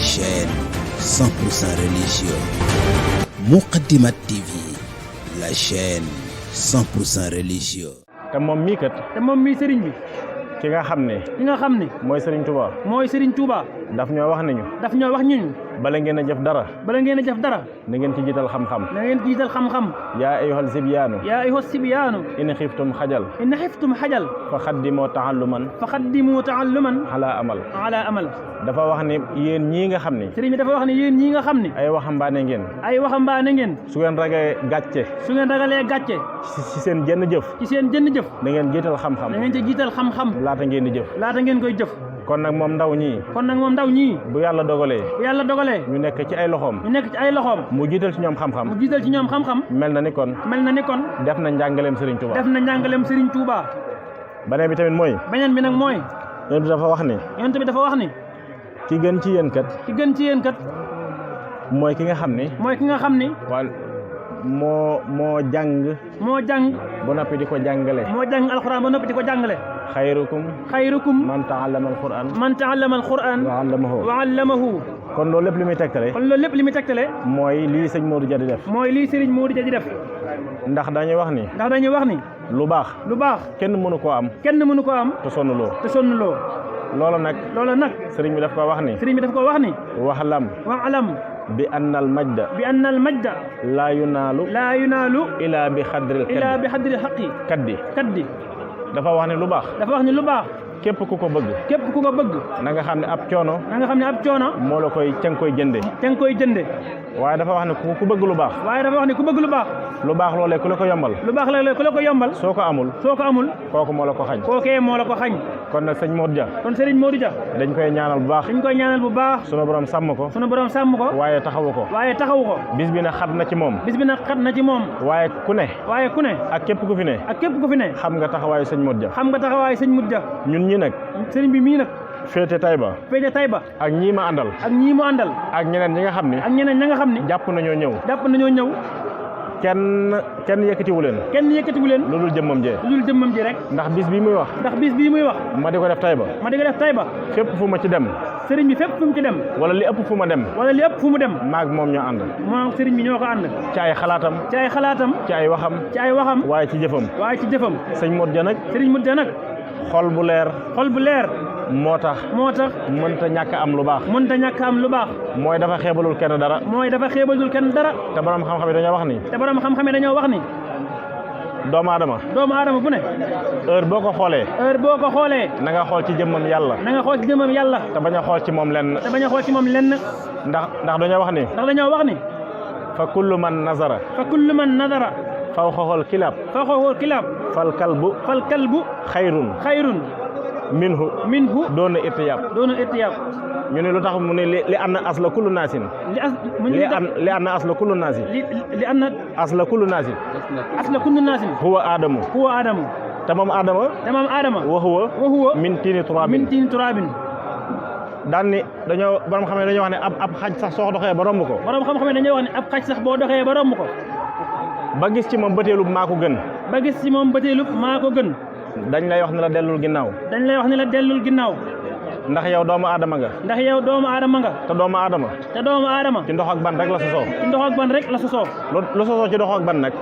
chaîne 100% religieux. Moukhaddamatoul TV, la chaîne 100% religieux. te moom mii kat. te moom mii sëriñ bi. ki nga xam ne. mooy Serigne Touba. mooy Serigne Touba. daf ñoo wax ne ñu. bala ngeen a jëf dara. na ngeen ci jiital xam-xam. yaa ayyuhal sibyaanu. in xiftum xajal. fa xaddimoo taalluman. ala amal. dafa wax ne yéen ñii nga xam ne. Serigne bi dafa wax ne yéen ñii nga xam ne. ay waxambaane ngeen. su ngeen ragalee gàcce. ci seen jënn jëf. na ngeen jiital xam-xam. laata ngeen koy jëf. kon nag moom ndaw ñii. bu yàlla dogalee. ñu nekk ci ay loxoom. mu jiital ci ñoom xam-xam. mel na ni kon. def na njàngaleem Serigne Touba. beneen bi nag mooy. yonent bi dafa wax ni. ki gën ci yéen kat. mooy ki nga xam ni. moo jàng. ba noppi di ko jàngale. moo jàng alxuraan ba noppi di ko jàngale. xayrukum man ta'allama alquran wa 'allamahu. kon loolu lépp li muy tegtale. mooy lii sëñ Modou Dia di def. ndax dañuy wax ni. lu baax. kenn mënu koo am. te sonnuloo. loola nag. sëriñ bi daf ko wax ni. wa'lam. bi annal majda. laa yunaalu. ilaa bi xadril xaqi. kaddi. dafa wax ni lu baax. képp ku ko bëgg. na nga xam ne ab coono. moo la koy ca nga koy jënde. waaye dafa wax ne ku bëgg lu baax. lu baax loolee ku la ko yombal. soo ko amul. kooku moo la ko xañ. kon nag sëñ Modou Dia. dañ koy ñaanal bu baax. sunu borom sàmm ko. waaye taxawu ko. bis bi nag xat na ci moom. waaye ku ne. ak képp ku fi ne. xam nga taxawaayu sëñ Modou Dia. ñun ñi nag. sëriñ bi mii nag. féete Taïba. ak ñii ma àndal. ak ñeneen ñi nga xam ni. jàpp nañoo ñëw. kenn yëkkatiwu leen. lu dul jëmmam ji rek. ndax bis bii muy wax. ma di ko def Taïba. fépp fu ma ci dem. sëriñ bi fépp fu mu ci dem. wala li ëpp fu ma dem. maag moom ñoo ànd. moom sëriñ bi ñoo ko ànd. ci ay xalaatam. ci ay waxam. waaye ci jëfam. sëñ Modou Dia nag. xol bu leer. moo tax mënta ñàkk am lu baax. mooy dafa xeebalul kenn dara. te borom xam-xam yi dañoo wax ni. doomu aadama bu ne. heure boo ko xoolee. na nga xool ci jëmmam yàlla. te bañ a xool ci moom lenn. ndax dañoo wax ni. fa kullu man nazara. fawqahul kilaab. fal kalbu. xayrun. minhu doona irtiyaab. ñu ne lu tax mu ne li anna asla kullu naasin. li anna asla kullu naasin. huwa aadamu. te moom aadama. wa huwa min tiini turaabin. daan ni borom xam ne dañoo wax ne ab xaj sax soo doxee ba romb ko. ba gis ci moom bëteelub maa ko gën. dañ lay wax ne la dellul ginnaaw. ndax yow doomu aadama nga. te doomu aadama. ci ndox ak ban rek la sosoo. lu sosoo ci ndox ak ban nag.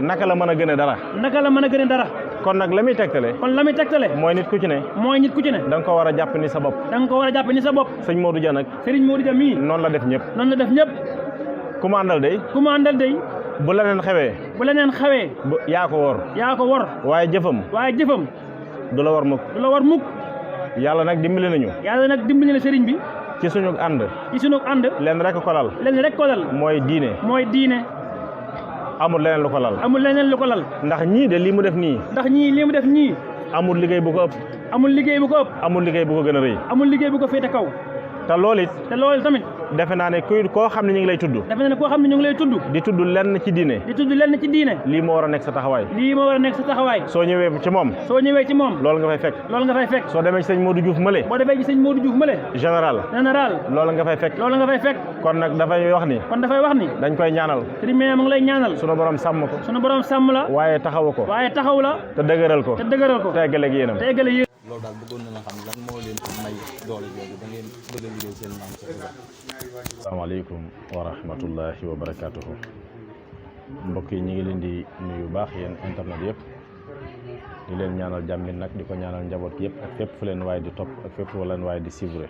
naka la mën a gën a dara. kon nag la muy tegtale. mooy nit ku ci ne. da nga ko war a jàpp ni sa bopp. sëñ Modou Dia nag. mii. noonu la def ñëpp. ku mu àndal day. bu leneen xewee. yaa ko wor. waaye jëfam. du la war mukk. yàlla nag dimbali na sëriñ bi. ci sunu ànd. lenn rek ko lal. mooy diine. amul leneen lu ko lal. ndax ñii de lii mu def nii. amul liggéey bu ko ëpp. amul liggéey bu ko gën a rëy. amul liggéey bu ko féete kaw. te loolu tamit. defe naa ne koo xam ne ñu ngi lay tudd. di tudd lenn ci diine. lii moo war a nekk sa taxawaay. soo ñëwee ci moom. loolu nga fay fekk. soo demee ci sëñ Modou Diouf Mële. général. loolu nga fay fekk. kon nag dafay wax ni. dañ koy ñaanal. sëriñ bi mu ngi lay ñaanal. sunu borom sàmm la. waaye taxawu ko. te dëgëral ko. te eggale ak yéenam. loolu daal bëggoon na la xam lan moo leen ko may doole jooju ba ngeen bëgg a liggéey seen maam Cheikh Ibra. asalaamaaleykum wa rahmatullahi wa barakaatuhu. mbokk yi ñu ngi leen di nuyu baax yéen internet yëpp di leen ñaanal jàmmi nag di ko ñaanal njaboot yëpp ak fépp fu leen waaye di topp ak fépp fu leen waaye di suivre.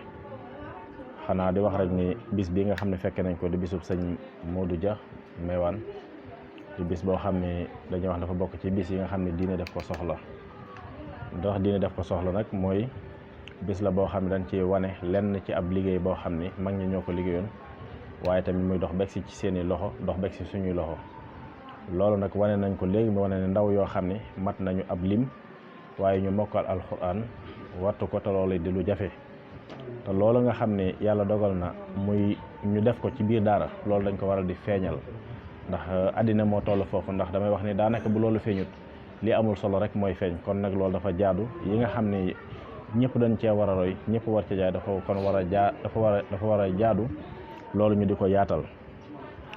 xanaa di wax rek ni bis bi nga xam ne fekke nañ ko di bisub sëñ Modou Dia Mewane di bis boo xam ne dañuy wax dafa bokk ci bis yi nga xam ne diine def ko soxla ndax diine def ko soxla nag mooy bis la boo xam ne dañ ci wane lenn ci ab liggéey boo xam ni mag ñi ñoo ko liggéeyoon waaye tamit muy dox begsi ci seeni loxo dox begsi suñuy loxo loolu nag wane nañ ko léegi mu wane ne ndaw yoo xam ne mat nañu ab lim waaye ñu mokkal alxuraan wattu ko te loolu di lu jafe te loolu nga xam ne yàlla dogal na muy ñu def ko ci biir daara loolu dañ ko waral di feeñal ndax àddina moo toll foofu ndax damay wax ni daanaka bu loolu feeñut li amul solo rek mooy feeñ kon nag loolu dafa jaadu yi nga xam ne ñëpp dañ cee war a roy ñëpp war ci jaay dafa kon war a dafa war a jaadu loolu ñu di ko yaatal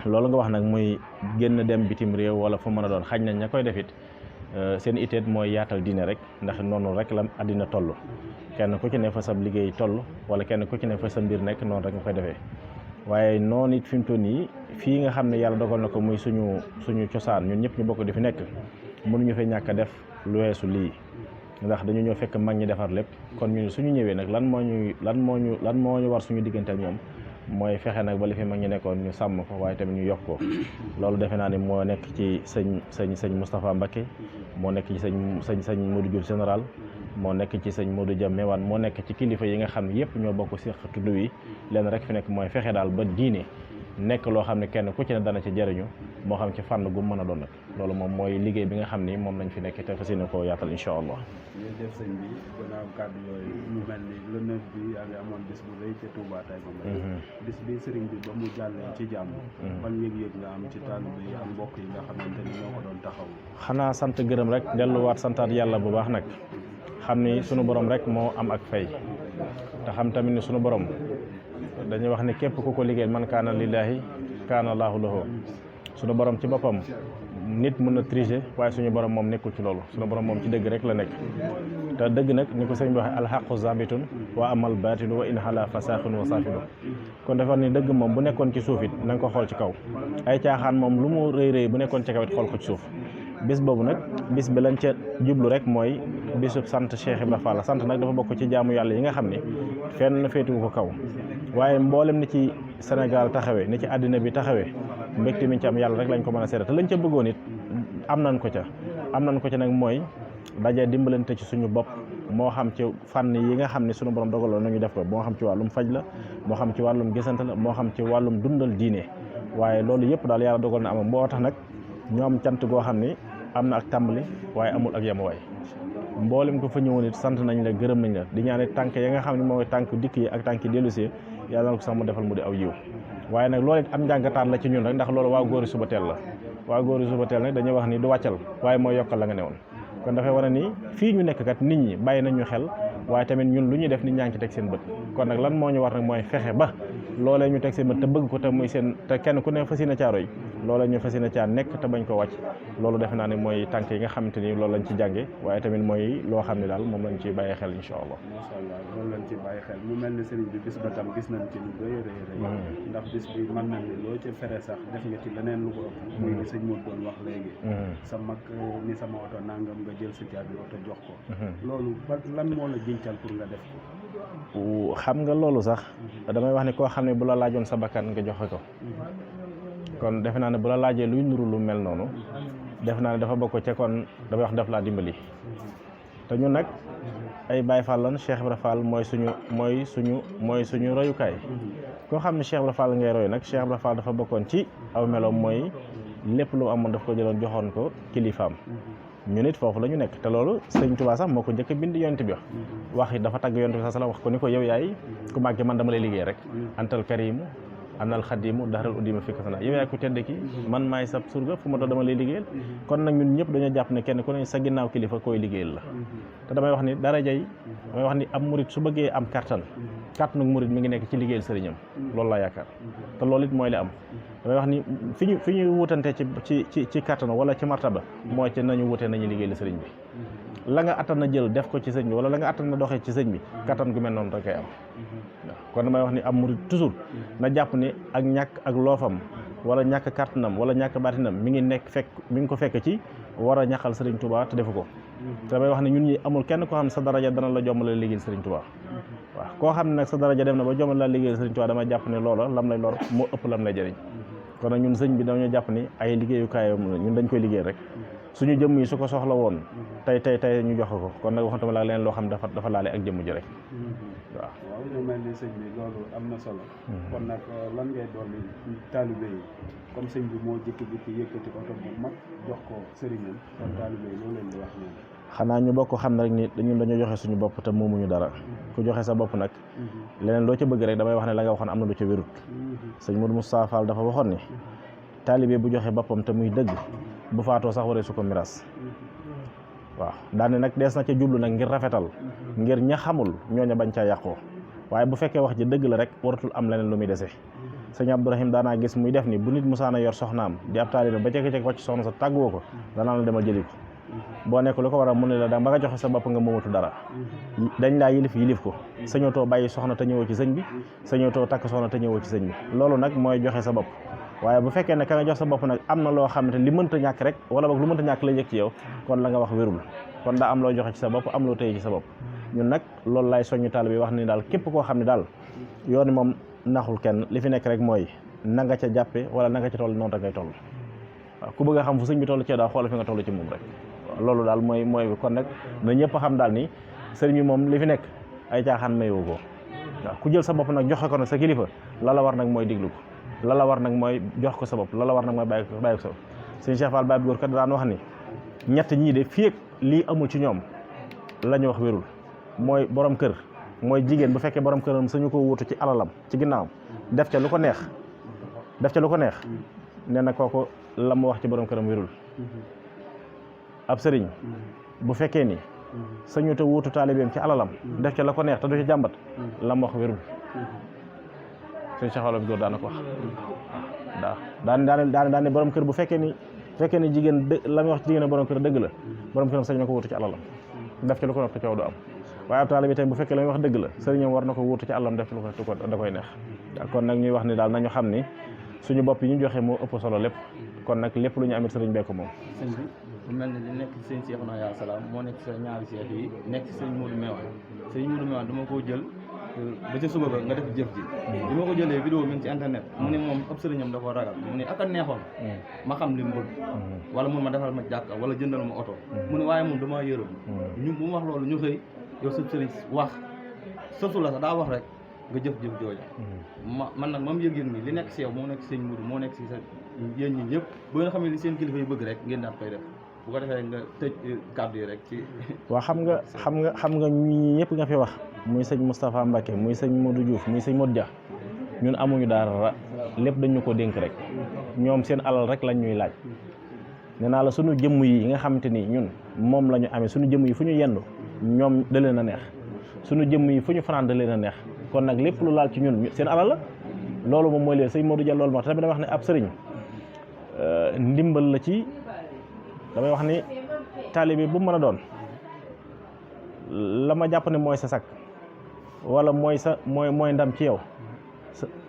loolu nga wax nag muy génn dem bitim réew wala fu mën a doon xaj nañ ña koy defit seen iteet mooy yaatal diine rek ndax noonu rek la àddina toll kenn ku ci ne fa sa liggéey toll wala kenn ku ci ne fa sa mbir nekk noonu rek nga koy defee waaye noonu it fi mu toll nii fii nga xam ne yàlla dogal na ko muy suñu cosaan ñun ñëpp ñu bokk di fi nekk mënuñu fee ñàkk a def lu weesu lii ndax dañu ñëw fekk mag ñi defar lépp kon ñun suñu ñëwee nag lan moo ñu war suñu diggante ak ñoom mooy fexe nag ba li fi mag ñi nekkoon ñu sàmm ko waaye tamit ñu yokk ko loolu defe naa ni moo nekk ci sëñ Moustapha Mbacké moo nekk ci sëñ Modou Diouf général moo nekk ci sëñ Modou Dia Mewane moo nekk ci kilifa yi nga xam ne yëpp ñoo bokk si tudd wi leen rek fi nekk mooy fexe daal ba diine nekk loo xam ne kenn ku ci ne dana ci jëriñu moo xam ci fànn gu mën a doon nag loolu moom mooy liggéey bi nga xam ni moom lañ fi nekk te fas yéene koo yaatal incha allah. jërëjëf sëñ bi gannaaw kàddu yooyu mu mel ni le 9 bi yaa ngi amoon bis bu rëy ca Touba Taïba bis bi sëriñ bi ba mu jàllee ci jàmm ban yëg-yëg nga am ci taalibe yi ak mbokk yi nga xamante ni ñoo ko doon taxaw. xanaa sant gërëm rek delluwaat santaat yàlla bu baax nag xam ni sunu borom rek moo am ak fay te xam tamit ni sunu borom dañuy wax ne képp ku ko liggéey man kaana lillaahi kaana laahu lahu sunu borom ci boppam nit mën na tricher waaye suñu borom moom nekkul ci loolu sunu borom moom ci dëgg rek la nekk te dëgg nag ni ko sëñ bi waxee alxaqu zabitun wa amal baatilu wa in xala fasaaxun wa saafilu kon dafa ni dëgg moom bu nekkoon ci suuf it na nga ko xool ci kaw ay caaxaan moom lu mu rëy rëy bu nekkoon ci kaw it xool ko ci suuf bis boobu nag bis bi lañ ca jublu rek mooy bisub sant Cheikh Ibra Fall sant nag dafa bokk ci jaamu yàlla yi nga xam ne fenn féetuwu ko kaw waaye mboolem ni ci Sénégal taxawee ni ci àddina bi taxawee mbégte mi ci am yàlla rek lañ ko mën a seere te lañ ca bëggoon it am nañ ko ca nag mooy daje dimbalante ci suñu bopp moo xam ci fànn yi nga xam ne suñu borom dogaloon nañu def ko moo xam ci wàllum faj la moo xam ci wàllum gisante la moo xam ci wàllum dundal diine waaye loolu yëpp daal yàlla dogal na am moo tax nag ñoo am cant goo xam ni am na ak tàmbali waaye amul ak yemuwaay mboolem ko fa ñëwoon it sant nañ la gërëm nañ la di ñaane tànk ya nga xam ne mooy tànk dikk yi ak tànk dellusee yàlla na ko sax mu defal mu di aw yiw waaye nag loolu it am njàngataat la ci ñun rek ndax loolu waa góori suba teel la waa góori suba teel nag dañuy wax ni du wàccal waaye mooy yokkal la nga ne woon kon dafay wane ni fii ñu nekk kat nit ñi bàyyi nañ ñu xel waaye tamit ñun lu ñuy def nit ñaa ngi ci teg seen bët kon nag lan moo ñu war nag mooy fexe ba loolee ñu teg seen bët te bëgg ko te muy seen te kenn ku ne fas yéene caaro yi loolee ñu fas yéene caa nekk te bañ ko wàcc loolu defe naa ne mooy tànk yi nga xamante ni loolu lañ ci jànge waaye tamit mooy loo xam ne daal moom lañ ci bàyyi xel incha allah. macha allah loolu lañ ci bàyyi xel mu mel ni sëriñ bi bis ba tam gis nañ ci lu rëy ndax bis bi mën nañ ni loo ci fere sax def nga ci leneen lu ko ëpp muy li sëñ Modou doon wax léegi sa mag ni sama oto nangam nga jël sa caabi oto jox ko loolu ba lan moo la jincal pour nga def ko. xam nga loolu sax damay wax ne koo xam ne bu la laajoon sa bakkan nga joxe ko kon defe naa ne bu la laajee luy nuru lu mel noonu defe naa ne dafa bokk ca kon damay wax def laa dimbali te ñun nag ay Baye Fall lan Cheikh Ibra Fall mooy suñu royukaay koo xam ne Cheikh Ibra Fall ngay roy nag Cheikh Ibra Fall dafa bokkoon ci aw meloom mooy lépp lu amoon daf ko jëloon joxoon ko kilifaam ñu nit foofu la ñu nekk te loolu sëñ Tuubaa sax moo ko njëkk bind yonent bi wax dafa tagg yonent bi sax la wax ko ni ko yow yaay ku màgge man dama lay liggéey rek antal karimu anal xadimu daxaral uddima fikk sana yow yaay ku tedd ki man maay sab surga fu ma doon dama lay liggéeyal kon nag ñun ñëpp dañoo jàpp ne kenn ku ne sa ginnaaw kilifa koy liggéeyal la te damay wax ni damay wax ni am murit su bëggee am kàttanu murit mi ngi nekk ci liggéeyal sëriñam loolu laa yaakaar te loolu it mooy li am damay wax ni fi ñu wutante ci kàttanu wala ci martaba mooy ci nañu wute nañu liggéeyal sëriñ bi la nga attan na jël def ko ci sëñ bi wala la nga attan na doxee ci sëñ bi kattan gu mel noonu rek kay am waaw kon damay wax ni am murid toujours na jàpp ni ak ñàkk ak loofam wala ñàkk kàttanam wala ñàkk baatinam mi ngi ko fekk ci war a ñaxal Sëriñ Tuubaa te defu ko te damay wax ne ñun ñi amul kenn koo xam ne sa daraja dana la jombale liggéeyal Sëriñ Tuubaa waaw koo xam ne nag sa daraja dem na ba jombale la liggéeyal Sëriñ Tuubaa damay jàpp ne loola lam lay lor moo ëpp lam lay jëriñ kon nag ñun sëñ bi dañoo jàpp ni ay liggéeyukaayam ñun dañ koy liggéey rek suñu jëmm yi su ko soxla woon tey ñu joxe ko kon nag waxantuma la leen loo xam dafa laale ak jëmm ji rek waaw ñu mel ni sëñ bi loolu am na solo kon nag lan ngay dolli taalibe yi comme sëñ bi moo jëkki yëkkati oto bu mag jox ko sëriñam kon taalibe yi loolu leen di wax ñoom xanaa ñu bokk xam ne rek ni ñun dañoo joxe suñu bopp te moomuñu dara ku joxe sa bopp nag leneen loo ca bëgg rek damay wax ne la nga waxoon am na lu ca wérut sëñ Modou Moustapha Fall dafa waxoon ni taalibe bu joxe boppam te muy dëgg bu faatoo sax waree su ko miraas waaw daane nag dees na ca jublu nag ngir rafetal ngir ña xamul ñooña bañ caa yàqoo waaye bu fekkee wax ji dëgg la rek waratul am leneen lu muy dese sëñ Abdourahim daanaa gis muy def ni bu nit musaana yor soxnaam di ab taalibe ba cek wàcc soxna sa tàgguwoo ko danaa la demal jëli ko boo nekk lu ko war a mu ne la da ba nga joxe sa bopp nga moomatu dara dañ laa yilif ko sañootoo bàyyi soxna te ñëwoo ci sëñ bi sañootoo takk soxna te ñëwoo ci sëñ bi loolu nag mooy joxe sa bopp waaye bu fekkee ne ka nga jox sa bopp nag am na loo xamante li mënta ñàkk rek wala boog lu mënta ñàkk la yëg ci yow kon la nga wax wérul kon daa am loo joxe ci sa bopp am loo téye ci sa bopp ñun nag loolu laay soññu taal bi wax ni daal képp koo xam ne daal yooni moom naxul kenn li fi nekk rek mooy na nga ca jàppe wala na nga ca toll noonu rek ngay toll waaw ku bëgg a xam fu sëñ bi toll ci daal xool fi nga toll ci moom rek loolu daal mooy kon nag na ñëpp xam daal ni sëriñ bi moom li fi nekk ay caaxaan mayoo ko waaw ku jël sa bopp nag joxe ko nag sa kilifa la la war nag mooy diglu ko la la war nag mooy jox ko sa bopp la la war nag mooy bàyyi ko sa bopp sëñ Cheikh Fall Baye Góor kat daan wax ni ñett ñii de fii ak lii amul ci ñoom la ñu wax wérul mooy borom kër mooy jigéen bu fekkee borom këram sañu ko wutu ci alalam ci ginnaawam def ca lu ko neex nee na kooku la mu wax ci borom këram wérul ab sëriñ bu fekkee ni sañu te wuutu taalibeem ci alalam def ca la ko neex te du ci jàmbat la mu wax wérul sëñ Cheikh Fall Baye Góor daana ko wax daan ne borom kër bu fekkee ni jigéen la muy wax ci jigéen borom kër dëgg la borom këram sañ na ko wuutu ci alalam def ci lu ko neex te coow du am waaye ab taalibe tey bu fekkee la muy wax dëgg la sëriñam war na ko wuutu ci alalam def ci lu ko da koy neex kon nag ñuy wax ni daal nañu xam ni suñu bopp yi ñu joxe moo ëpp solo lépp kon nag lépp lu ñu amit sëriñ bee ko moom sëñ bi bu mel ne li nekk ci sëñ Cheikhouna yaa salaam moo nekk sa ñaari seet yi nekk ci sëñ Modou Mewane dama koo jël ba ca suba ba nga def jëf ji bi ma ko jëlee vidéo mi ngi ci internet mu ne moom ab sëriñam da koo ragal mu ne ak a neexoon ma xam li mu bëgg wala mun ma defal ma jàkka wala jëndal ma oto mu ne waaye moom damaa yërëm ñu bu mu wax loolu ñu xëy yow sa sëriñ wax sësu la sax daa wax rek nga jëf-jëf jooja man nag moom yëg-yëg ni li nekk si yow moo nekk si sëñ Modou moo nekk si sa yéen ñi ñëpp ba nga xam ne li seen kilifa yi bëgg rek ngeen daat koy def bu ko defee nga tëj kàddu yi rek ci waaw xam nga ñi ñëpp nga fi wax muy sëñ Moustapha Mbacké muy sëñ Modou Diouf muy sëñ Modou Dia ñun amuñu dara lépp dañu ko dénk rek ñoom seen alal rek lañ ñuy laaj nee naa la suñu jëmm yi nga xamante ni ñun moom la ñu amee suñu jëmm yi fu ñu yendu ñoom da leen a neex suñu jëmm yi fu ñu fanaan da leen a neex kon nag lépp lu laal ci ñun seen alal la loolu moom mooy leen sëñ Modou Dia loolu moo tax damay wax ne ab sëriñ ndimbal la ci damay wax ni taalibe bu mën a doon la ma jàpp ne mooy sa sakk wala mooy ndam ci yow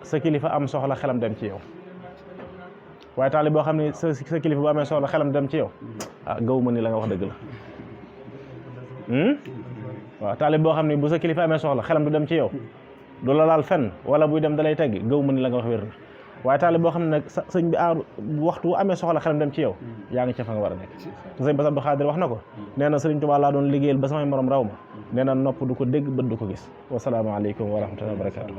sa kilifa am soxla xelam dem ci yow waaye taalibe boo xam ne sa kilifa bu amee soxla xelam dem ci yow gaw ma ni la nga wax dëgg la waaw taalibe boo xam ne bu sa kilifa amee soxla xelam du dem ci yow du la laal fenn wala buy dem dalay tegg gaw ma ni la nga wax wér na waaye taalibe boo xam ne nag sëñ bi waxtu bu amee soxla xelam dem ci yow yaa ngi ca fa nga war a nekk sëñ Bass Abdou Khadir wax na ko nee na Sëriñ Tuubaa laa doon liggéeyal ba samay morom raw ma nee na nopp du ko dégg bët du ko gis wasalaamaaleykum wa rahmatullahi wa barakatu